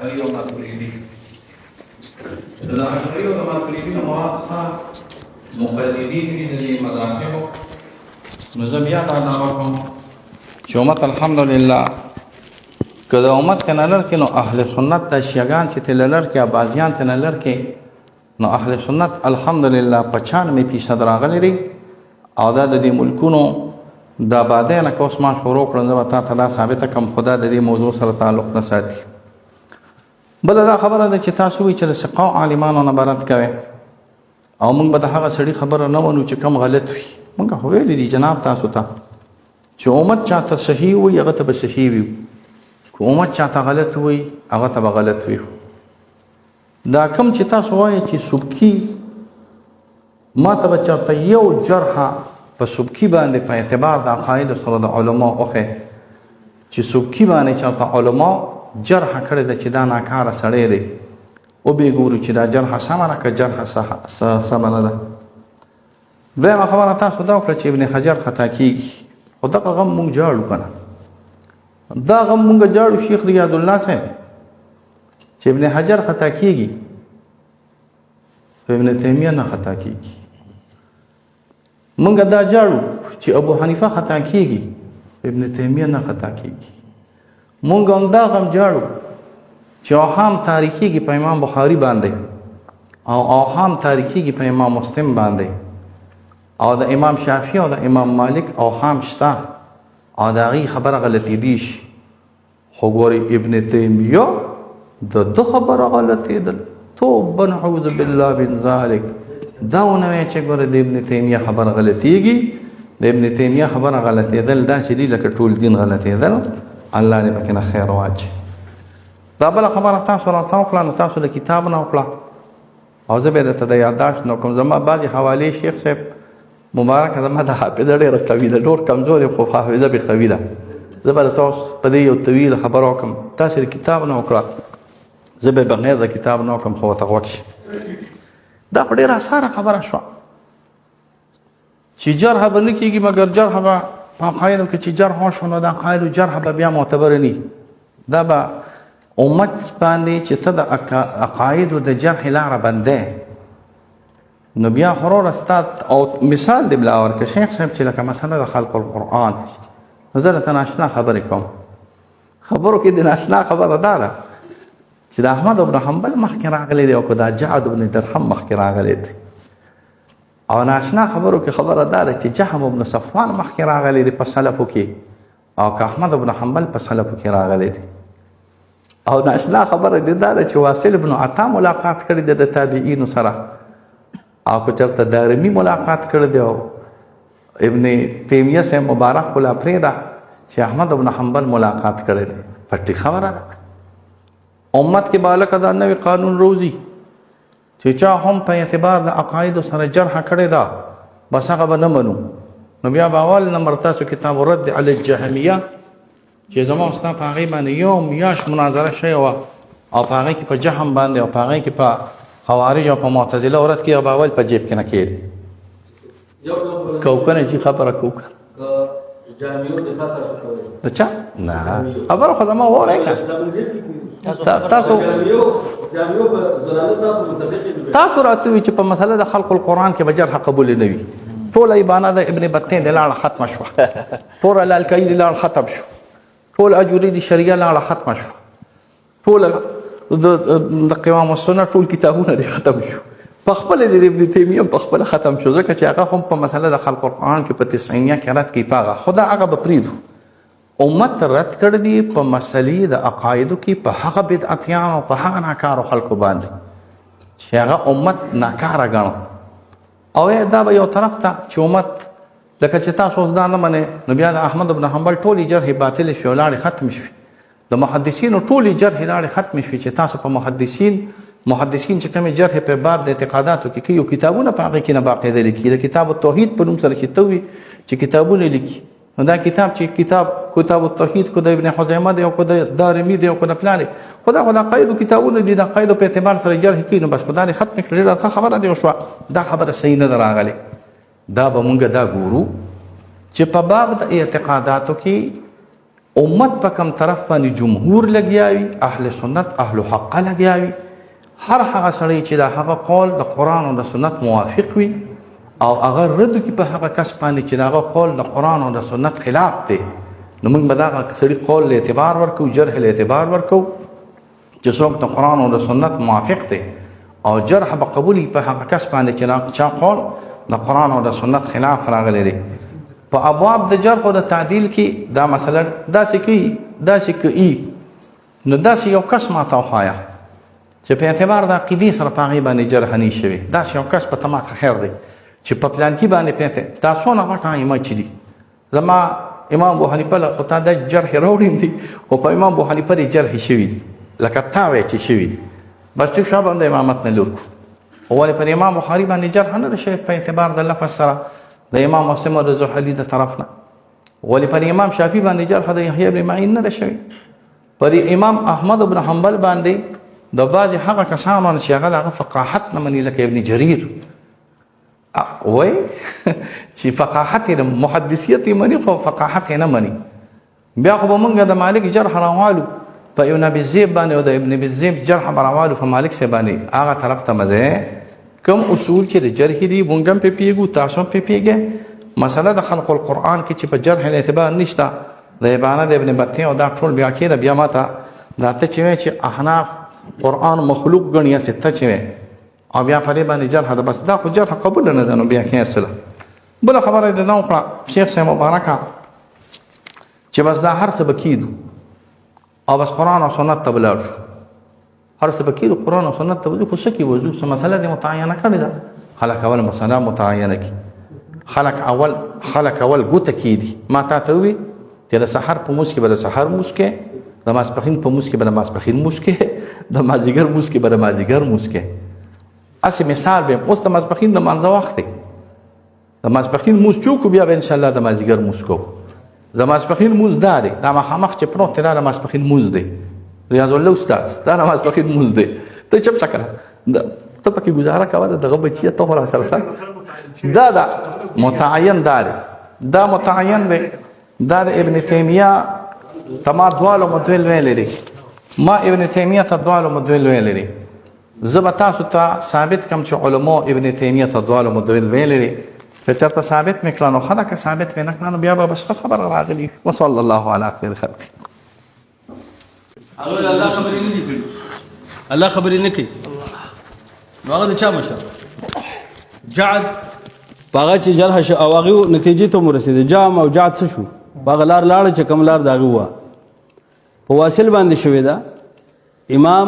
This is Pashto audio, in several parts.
اشعري او ماتریدي. چې د اشعري او د ماتریدي نه مراد څه مقلدین دي د دې مذاهبو. نو زه بیا دا دعوه کوم چې امت الحمدلله که د امت ته نه لر کې، نو اهل سنت د شیعګان چې ته لر کې، ابازیان ته نه لر کې، نو اهل سنت الحمدلله 95% راغلي دي. او دا د دې ملکونو د آبادۍ نه که اوس ما شروع کړم، زه به تا ته دا ثابته کړم، خو دا د دې موضوع سره تعلق نه ساتي. بله دا خبره ده چې تاسو وایئ چې د ثقو عالمانو نه به رد کوئ او موږ به د هغه سړي خبره نه منو چې کوم غلط وي. موږ خو ویلي دي جناب تاسو ته چې امت چاته صحیح وي هغه ته به صحیح وي، که امت چاته غلط وي هغه ته به غلط وي. دا کم چې تاسو وایئ چې سبکي، ما ته به چاته یو جرح په سبکي باندې په اعتبار د عقایدو سره د علماو وښیې چې سبکي باندې چاته علماو جرح کړې ده چې دا ناکاره سړی دی، وبې ګورو چې دا جرح سمه ده که جرح سمه نه ده. دویمه خبره تاسو دا وکړه چې ابن حجر خطا کیږي، خو دغه غم مونږ جاړو که نه، دا غم مونږ جاړو شیخ ریاض الله صاحب چې ابن حجر خطا کیږي، ابن تیمیه نه خطا کیږي. مونږ دا جاړو چې ابو حنیفه خطا کیږي، ابن تیمیه نه خطا کیږي. مونږ هم دا غم جاړو چې اوهام تاریخیږي په امام بخاری باندې او اوهام تاریخیږي په امام مسلم باندې او د امام شافعي او د امام مالک اوهام شته او د هغې خبره غلطېدی شي، خو ګورئ ابن تیمیه د ده خبره غلطېدل. توبه نعوذ بالله من ذلک. دا ونه وایي چې ګوره د ابن تیمیه خبره غلطېږي. د ابن تیمیه خبره غلطېدل دا چې دي لکه ټول دین غلطېدل، الله دې پکې نه خیر واچوي. دا بله خبره تاسو راته وکړه، نو تاسو له کتاب نه وکړه او زه به درته د یادداشت نه کوم. زما بعضې حوالې شیخ صاحب مبارک، زما د حافظه ډېره قوي ده، ډېر کمزورې خو حافظه به قوي ده. زه به درته اوس په دې یو طویل خبره وکړم. تاسو د کتاب نه وکړه، زه به بغیر د کتاب نه وکړم، خو ورته غوږ شئ. دا خو ډېره اسانه خبره شوه چې جرح به نه کېږي، مګر جرح به په عقایدو کې چې جرح وشو نو د عقایدو جرح به بیا معتبره نه. دا به امت باندې چې ته د عقایدو د جرح لاره بندې، نو بیا وروره ستا او مثال دې بلا ورکړه شیخ صاحب چې لکه مسله د خلق القرآن، زه درته ناشنا خبرې کوم. خبرو کې د ناشنا خبره دا ده چې د احمد بن حنبل مخکې راغلی دی او که دا جعد بن درهم مخکې راغلی دی، او ناشنا خبرو کې خبره دا ده چې جهم بن صفوان مخکې راغلی دی په سلفو کې او که احمد بن حنبل په سلفو کې راغلی دی، او ناشنا خبره دې دا ده چې واصل بن عطا ملاقات کړی دی د تابعینو سره او که چېرته دارمي ملاقات کړی دی او ابن تیمیه صاحب مبارک خو لا پرېږده چې احمد بن حنبل ملاقات کړی دی. پټې خبره ده. امت کې به هلکه دا نوی قانون روزي چې چا هم په اعتبار د عقایدو سره جرح کړې ده بس هغه به نه منو. نو بیا به اول نمبر تاسو کتاب رد علی الجهمیه چې زما او ستا په هغې باندې یو میاشت مناظره شوې وه او په هغې کې په جهم باندې او په هغې کې په خوارج او په معتزله ورد کې، هغه به اول په جیب کې نه کېږي. کو کنه چې خبره کو کنه د چا نه خبره خو زما وره کنه. تاسو تاسو راته وی چې په مسله د خلق القرآن کې به جرح قبول نه وي. ټوله ابانه د ابن بطین د لاړه ختمه شوه، ټوله لالکایي د لاړه ختم شو، ټول اجوري د شریعه لاړه ختمه شو، ټول د قوام السنه ټول کتابونه دې ختم شو، په خپل د ابن تیمیه په خپل ختم شو، ځکه چې هغه هم په مسله د خلق القرآن کې په تسعینیه کې رد کوي. هغه خدا هغه به پرېږدو. امت رد کړ دی په مسلې د عقایدو کې په هغه بدعتیانو په هغه ناکارو خلکو باندې چې هغه امت ناکاره ګڼو. او دا به یو طرف ته چې امت لکه چې تاسو اوس دا نه منئ، نو بیا د احمد بن حنبل ټولې جرحې باطلې شوې او لاړې ختمې شوې، د محدثینو ټولې جرحې لاړې ختمې شوې چې تاسو په محدثین چې کومې جرحې په باب د اعتقاداتو کې کوي او کتابونه په هغې کې نه باقاعده لیکي، د کتاب التوحید په نوم سره چې ته وي چې کتابونه لیکي، نو دا کتاب چې کتاب التوحید کو د ابن خزیمه دی او کو د دارمي دی او کو د فلان دی، خو دا خو د عقایدو کتابونه دي، د عقایدو په اعتبار سره جرح کوي، نو بس خدا دې ختم کړي. ډېره ښه خبره دې وشوه، دا خبره صحیح نه ده راغلې. دا به مونږ دا ګورو چې په باب د اعتقاداتو کې امت په کم طرف باندې جمهور لګیا وي، اهل سنت اهل حق لګیا وي، هر هغه سړی چې د هغه قول د قرآن او د سنت موافق وي او هغه رد کړي په هغه کس باندې چې د هغه قول د قرآن او د سنت خلاف دی، نو موږ به دغه سړي قول له اعتبار ورکوو، جرح له اعتبار ورکوو چې څوک د قرآن او د سنت موافق دی، او جرح به قبول په هغه کس باندې چې چا قول د قرآن او د سنت خلاف راغلی دی. په ابواب د جرح او د تعدیل کې دا مثلا داسې کوي داسې کوي، نو داسې یو کس ماته وښایه چې په اعتبار د عقیدې سره په هغې باندې جرح نه شوې، داسې یو کس په ته ماته خیر دی چې په پلانکي باندې په دا څونه غټه ائمه چې دي، زما امام ابو حنیفه له خو تا د جرح راوړي دي، خو په امام ابو حنیفه دې جرح شوي دي لکه تا وایې چې شوي دي، بس ټیک شو به هم د امامت نه لور کړو. خو ولې پر امام بخاري باندې جرح نه ده شوې په اعتبار د لفظ سره د امام مسلم او د زحلي د طرف نه؟ ولې پر امام شافعي باندې جرح د یحیی بن معین نه ده شوې؟ پر امام احمد بن حنبل باندې د بعضې هغه کسانو چې هغه د هغه فقاهت نه مني لکه ابن جریر وایي چې فقاهت یې محدثیت یې مني خو فقاهت یې نه مني. بیا خو به مونږ د مالک جرح راوالو په ابن ابي الذئب باندې او د ابن ابي الذئب جرح به راوالو په مالک صاحب باندې. هغه طرف ته مه ځئ، کوم اصول چې د جرح دي مونږ هم پرې پوهېږو، تاسو هم پرې پوهېږئ. مسله د خلق القرآن کې چې په جرح الاعتبار نشته، د ابانه د ابن بطې او دا ټول بیا کېده. بیا ما ته دا ته چې وایې چې احناف قرآن مخلوق ګڼي، هسې ته چې وایې او بیا په دې باندې جرح ده، بس دا خو جرح قبوله نه ده، نو بیا کېنسله. بله خبره یې دا وکړه شیخ صاحب مبارکه چې بس دا هر څه به کېدو او بس قرآن او سنت ته به لاړ شو، هر څه به کېدو قرآن او سنت ته به ځو، خو څه کې به ځو؟ څه مسله دې متعینه کړې ده؟ خلک اول مسله متعینه کړي، خلک اول ګوته کېدي. ما تا ته وویل چې د سحر په موس کې به د سحر موس کې، د ماسپښین په موس کې به د ماسپښین موس کې، د مازدیګر موس کې به د مازدیګر موس کې. هسې مثال به اوس د ماسپښین د مانځه وخت دی، د ماسپښین موس چې وکړو بیا به انشاءالله د مازدیګر موس کوو. د ماسپښین موس دا دی، دا مخامخ چې پروت دی دا د ماسپښین موس دی، ریاض الله استاد دا د ماسپښین موس دی. ته چپ شه کنه، ته پکې ګزاره کوه دغه بچیه، ته خو راسره سه. دا دا متعین دا دی، دا متعین دی، دا د ابن تیمیه ته ما دواله مدویل ویلی دی، ما ابن تیمیه ته دواله مدویل ویلی دی. زه به تاسو ته ثابت کم چې علماء ابن تیمیه ته دواله مدویل ویلی دی. که چېرته ثابت مې کړه نو ښه ده، که ثابت مې نه کړه نو بیا به بس ښه خبره راغلي. وصلی الله علی خیر خلقه. هغه الله خبرې نه دي کړې، الله خبرې نه کوي، نو هغه د چا مشر جعد په هغه چې جرح شو او هغې نتیجې ته هم ورسېده. جام او جعد څه شو؟ په هغه لار لاړه چې کوم لار د هغې وه، په واصل باندې شوې ده. امام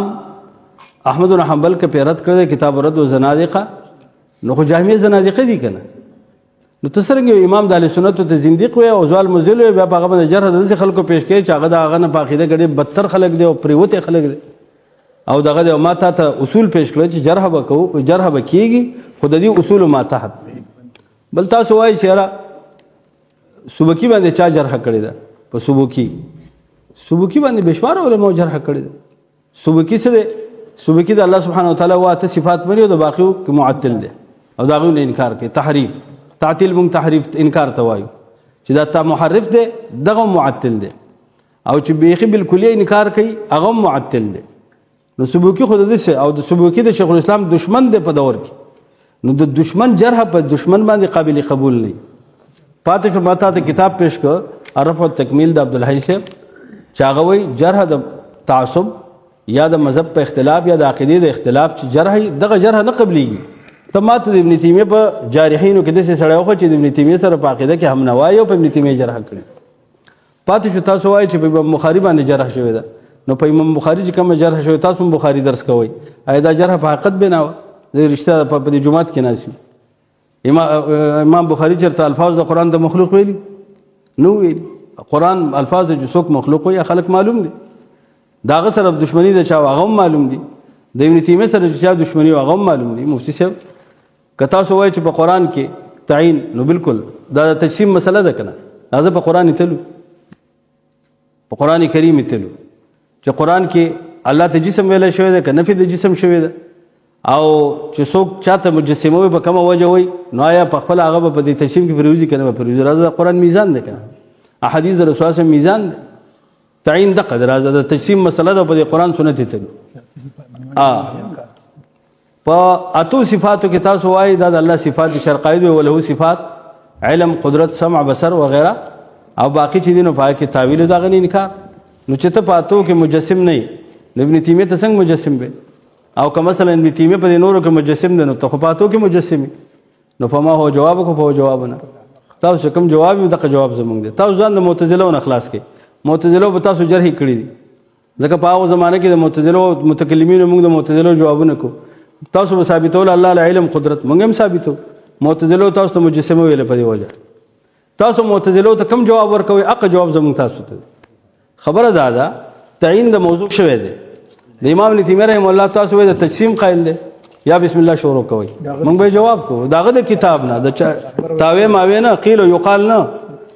احمد بن حنبل که پې رد کړی کتاب رد و زنادقه، نو خو جامع زنادقه دي که نه؟ نو ته څرنګه یو امام د اهل سنتو ته زندیق وې او زوال مزل وې، بیا په هغه باندې جرح د داسې خلکو پېښ کړي چې هغه د هغه نه په عقیده کې ډېر بدتر خلک دی او پرېوتی خلک دی او دغه دی. ما تا ته اصول پېښ کړل چې جرح به کوو، جرح به کېږي، خو د دې اصولو ما تحت. بل تاسو وایئ چې یاره سبکي باندې چا جرح کړې ده؟ په سبکي باندې بېشماره علماو جرح کړې ده. سبکی څه دی؟ سبکی د الله سبحانه وتعالی واته صفات مني او د باقیو کې معطل دی او د هغوی نه انکار کوي. تحریف تعطیل مونږ تحریف انکار ته وایو چې دا تا محرف دی، دغه معطل دی، او چې بیخي بالکلیه انکار کوي هغه معطل دی. نو سبوکي خو د دې او د سبوکي د شیخ الاسلام دشمن دی په دور کې، نو د دشمن جرح په دشمن باندې قابل قبول نه. پاتې شو ما تا ته کتاب پیش کړ عرف او تکمیل د عبدالحی صاحب چې هغه وایي جرح د تعصب یا د مذهب په اختلاف یا د عقیدې د اختلاف چې جرح دغه جرح نه قبلېږي. ته ما ته د ابن تیمیه په جارحینو کې داسې سړی وښیه چې د ابن تیمیه سره په عقیده کې هم نه وایي او په ابن تیمیه جرح کړي. پاتې شو تاسو وایئ چې په امام بخاري باندې جرح شوې ده، نو په امام بخاري چې کومه جرح شوې تاسو هم بخاري درس کوئ، آیا دا جرح په حقیقت بنا وه؟ د رښتیا په دې جومات کې ناست یو. امام بخاري چېرته الفاظ د قرآن د مخلوق ویلي؟ نو ویلي. قرآن الفاظ چې څوک مخلوق وي خلک معلوم دي، د هغه سره دښمني د چا هغه هم معلوم دي، د ابن تیمیه سره چې چا دښمني وه هغه هم معلوم دي. مفتي صاحب که تاسو وایئ چې په قرآن کې تعین، نو بالکل دا د تجسیم مسله ده که نه؟ دا زه په قرآن تلو، په قرآن کریم تلو چې قرآن کې الله ته جسم ویلی شوی دی که نفي د جسم شوی ده، او چې څوک چاته مجسمه وي په کومه وجه وي، نو آیا په خپله هغه به په دې تجسیم کې پرېوځي که نه به پرېوځي؟ راځه د قرآن میزان دی که نه، احادیث د رسول الله میزان دی. تعین دقه درازه د تجسیم مسله ده، په قرآن سنت ته ا په اتو صفاتو کې تاسو وایي دا د الله صفات دي، شرقاید وی وله صفات علم، قدرت، سمع، بصر وغیرہ، او باقی چې دینو پای کې تاویل دا غنی انکار. نو چې ته په اتو کې مجسم نه، نو ابن تیمیه ته څنګه مجسم به؟ او که مثلا ابن تیمیه په نورو کې مجسم دی، نو ته خو په اتو کې مجسم. نو فما هو جواب کو فهو جوابنا. تاسو کوم جواب یو دغه جواب زمونږ دی. تاسو ځان د معتزله نه خلاص کړئ. معتزله به تاسو جرح کړی دي، ځکه په هغه زمانه کې د معتزله متکلمینو موږ د معتزله جوابونه کو. تاسو به ثابتول الله له علم قدرت، موږ هم ثابتو. معتزله تاسو ته مجسمه ویل، په دې وجه تاسو معتزله ته کوم جواب ورکوي اقه جواب زمونږ تاسو ته. خبره دا ده تعین د موضوع شوی دی. د امام ابن تیمیه رحم الله تاسو وایي د تجسیم قائل دی، یا بسم الله شروع کوي، موږ به جواب کوو داغه د کتاب نه، د تاوی ماوی نه، قیل او یقال نه،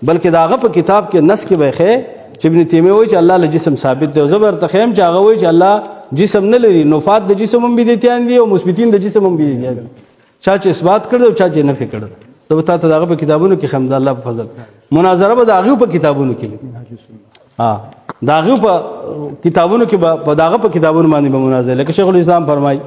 بلکې داغه په کتاب کې نص کې به خې چې ابن تیمیه وایي چې الله له جسم ثابت دی. زبر ته خیم چې هغه وایي چې الله جسم نه لري، نفات د جسم هم بدعتیان دي او مثبتین د جسم هم بدعتیان دي. چا چې اثبات کړ او چا چې نفي کړ. زه تا ته داغه په کتابونو کې خم د الله په فضل مناظره به د هغه په کتابونو کې، ها د هغه په کتابونو کې به داغه په کتابونو باندې به مناظره، لکه شیخ الاسلام فرمایي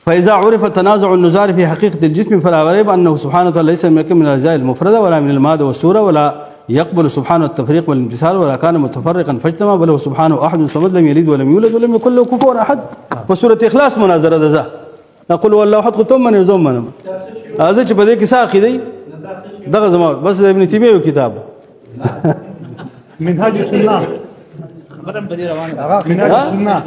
فإذا عرف تنازع النزار في حقيقة الجسم فلا ريب أنه سبحانه وتعالى ليس من الأجزاء المفردة ولا من المادة والسورة، ولا يقبل سبحانه التفريق والانفصال، ولا كان متفرقا فاجتمع، بل هو سبحانه أحد صمد لم يلد ولم يولد ولم يكن له كفوا أحد. وسورة إخلاص مناظرة ذا نقول والله أحد قلتم من يزوم من هذا چې په دې کې ساقي دی دغه زما بس د ابن تیمیه یو کتاب منهاج السنه، منهاج السنه.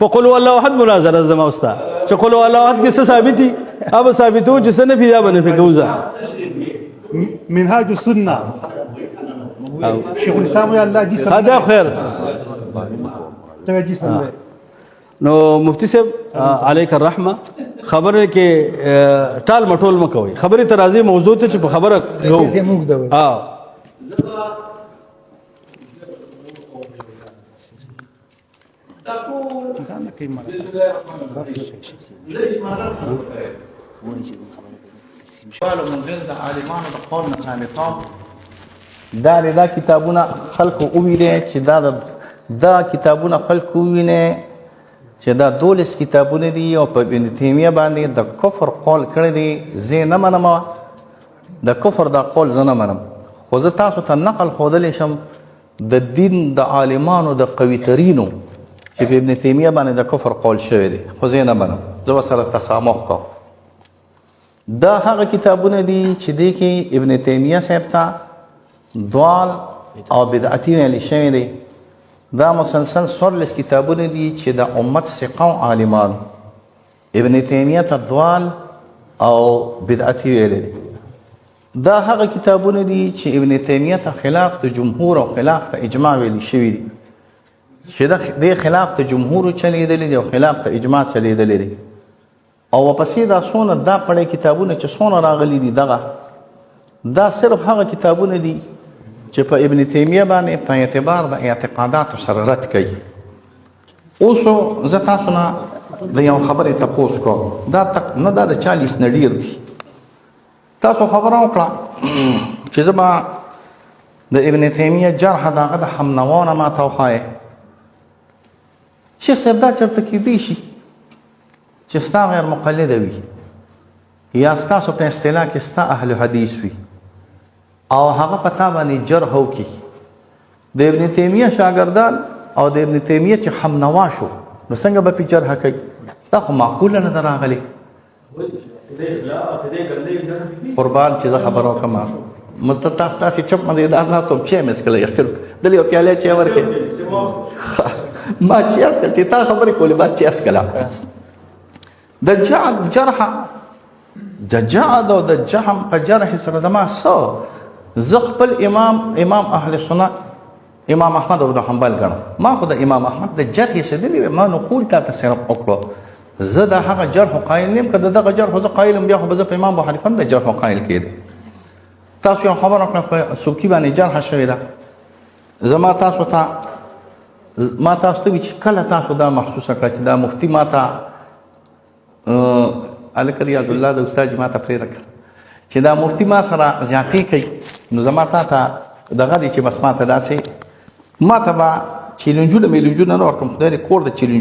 په قل هو الله احد مناظره زما وستا چې قل هو الله احد کې څه ثابت دي، اب ثابتو چې څه نفي یا به نفي کوزه. منهاج السنه شیخ الاسلام وی الله جسم هذا خیر. ته جسم دی. نو مفتی صاحب علیک الرحمه، خبره کې ټال مټول مکوي، خبره ته راځي موضوع ته چې په خبره کوو. موږ دا ها سوال منزل د عالمانو د قول نه ثابتوم. دا د دا کتابونه خلکو وویني چې دا دا کتابونه خلکو وویني چې دا 12 کتابونه دي او په ابن تیمیه باندې د کفر قول کړی دی. زه نه منم د کفر دا قول، زه نه منم، خو زه تاسو ته نقل ښودلی شم د دین د عالمانو د قوي ترینو چې په ابن تیمیه باندې د کفر قول شوی دی، خو زه نه منم، زه ورسره تسامح کوم. دا هغه کتابونه دي چې دې کې ابن تیمیه صاحب ته ضال او بدعتي ویل شوی دی. دا مسلسل 14 کتابونه دي چې د امت ثقه او عالمان ابن تیمیه ته ضال او بدعتي ویل دي. دا هغه کتابونه دي چې ابن تیمیه ته خلاف د جمهور او خلاف د اجماع ویل شوی دي، چې د دې خلاف د جمهور چلیدلی دی او خلاف د اجماع چلیدلی دی. او ورپسې دا څونه دا پړی کتابونه چې څونه راغلي دي، دغه دا صرف هغه کتابونه دي چې په ابن تیمیه باندې په اعتبار د اعتقاداتو سره رد کوي. اوس زه تاسو نه د یو خبرې تپوس کوم، دا تک نه دا د 40 نه ډېر دي. تاسو خبره وکړه چې زه به د ابن تیمیه جرح د هغه د همنوا نه ماته وښایې. شیخ صاحب دا چېرته کېدی شي چې ستا غیر مقلده وي یا ستاسو په اصطلاح کې ستا اهل حدیث وي او هغه په تا باندې جرح وکړي؟ د ابن تیمیه شاګردان او د ابن تیمیه چې همنوا شو نو څنګه به پې جرح کوي؟ دا خو معقوله نه ده راغلې. قربان چې زه خبره وکړم، مته تاسو تاسو چپ مزیدار ناست وم، چای مې څښلی، اخر دلې یو پیاله چای ورکړې. ما چای څښل چې تا خبرې کولې، ما چای څښله. د جعد جرح، د جعد او د جهم په جرح سره زما څه، زه خپل امام امام اهل سنت امام احمد بن حنبل ګڼم. ما خو د امام احمد د جرح څه دی ما نقول تا ته صرف وکړو. زه د هغه جرح قایل نه یم، که د دغه جرح زه قایل یم بیا خو به زه په امام ابو حنیفه هم د جرح قایل کېدم. تاسو یو خبره وکړه، په سبکي باندې جرح شوې ده. زما تاسو ته ما تاسو ته چې کله تاسو دا محسوسه کړه چې دا مفتي ما ته هلکه ریاض الله د استاد ما ته پرې راکړه چې دا مفتي ما سره زیاتې کوي، نو زما تا ته دغه دی چې بس ما ته داسې ما ته به چیلنجونه میلنجونه نه ورکوم، خدای دې کور د چیلنج.